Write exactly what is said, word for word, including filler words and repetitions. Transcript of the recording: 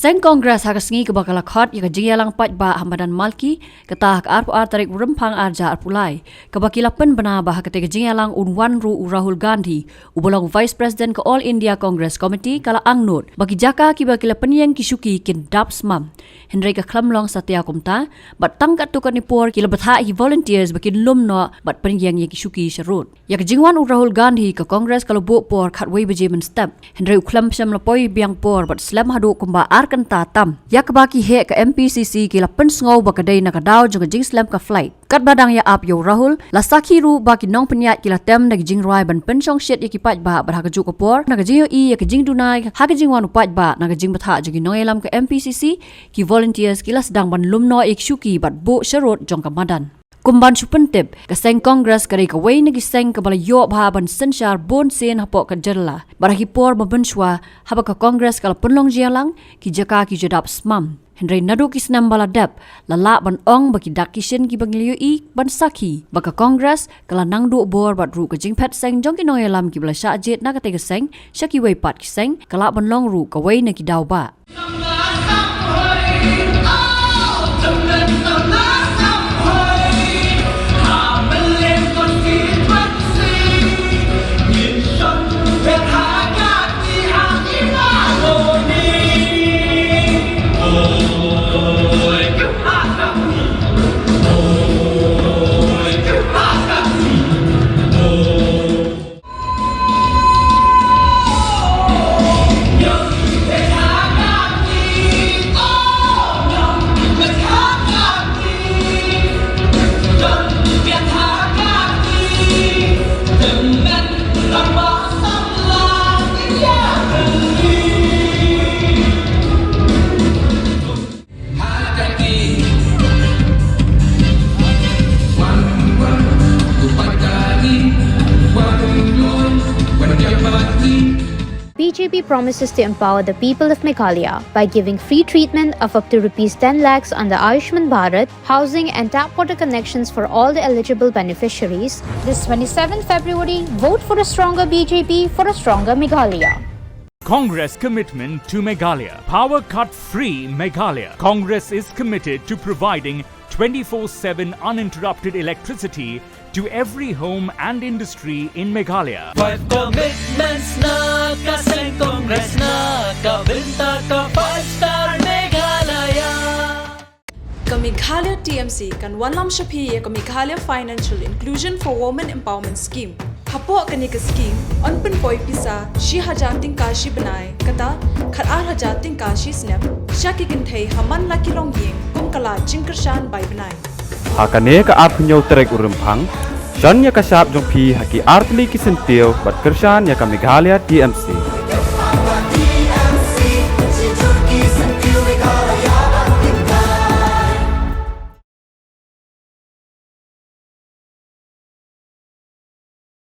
Seng Congress ha ka sngi kaba ka la khot ïa ka jingïalang paidbah ha madan Malki, kata ha ka arphew ar tarik u Rymphang arhajar arphew lai, kaba ki la pynbna ba ha katei ka jingïalang un wan ruh u Rahul Gandhi, uba long Vice President ka All India Congress Committee, ka la angnud ba ki jaka kiba ki la pynïeng ki shuki kin dap smam. Hynrei ka khlem long satia kumta, bad tang katto katne por ki la bthah ïa ki volunteers ba kin lum noh bad pynïeng ïa ki shuki sharud. Ïa ka jingwan u Rahul Gandhi ka Congress ka la buh por khatwei baje mynstep. Hynrei u khlem shym la poi biang por bad slem haduh kumba ar kynta tam. Ïa kaba ki heh ka M P C C ki la pynsngew ba ka dei na ka daw jong ka jingslem ka flight. Katba dang ïa ap ïa u Rahul, la sakhi ruh ba ki nongpynïaid ki la tem da ki jingrwai ban pynshongshit ïa ki paidbah bad ha kajuh ka por, na ka jingïohi ïa ka jingduna ha ka jingwan u paidbah na ka jingbthah jong ki nongïalam ka M P C C, ki volunteers ki la sdang ban lum noh ïa ki shuki bad buh sharud jong ka madan. Kum ban shu pyntip, ka seng Congress ka dei kawei na ki seng kaba la ïoh bha ban synshar bun sien hapoh ka jylla. Bad ha ki por ba mynshuwa, haba ka Congress ka la pynlong jingïalang, ki jaka ki ju dap smam. Hynrei naduh ki snem ba la dep, la lah ban ong ba ki dak ki shin kiba ngi la ïohi ban sakhi ba ka Congress ka la nang duh bor bad ruh ka jingphet seng jong ki nongïalam kiba la shah jied na katei ka seng sha kiwei pat ki seng, ka lah ban long ruh kawei na ki daw ba B J P promises to empower the people of Meghalaya by giving free treatment of up to rupees ten lakhs under Ayushman Bharat, housing and tap water connections for all the eligible beneficiaries. This twenty-seventh February, vote for a stronger B J P, for a stronger Meghalaya. Congress commitment to Meghalaya. Power cut free Meghalaya. Congress is committed to providing twenty-four seven uninterrupted electricity to every home and industry in Meghalaya. Five commitments na ka seng Congress na ka bynta ka five star Meghalaya. Ka Meghalaya T M C kan wanlam sha phi ïa ka Meghalaya Financial Inclusion for Women Empowerment Scheme. Hapoh kane ka scheme, yn pynpoi pisa shi hajar tyngka shi bnai, kata khat ar hajar tyngka shi snem, sha ki kynthei ha man la ki longïing kum ka lad jingkyrshan bai bnai. Ha kane ka arphew hynñiew tarik u Rymphang, shon ïa ka shap jong phi ha ki artylli ki syntiew bad kyrshan ïa ka Meghalaya T M C.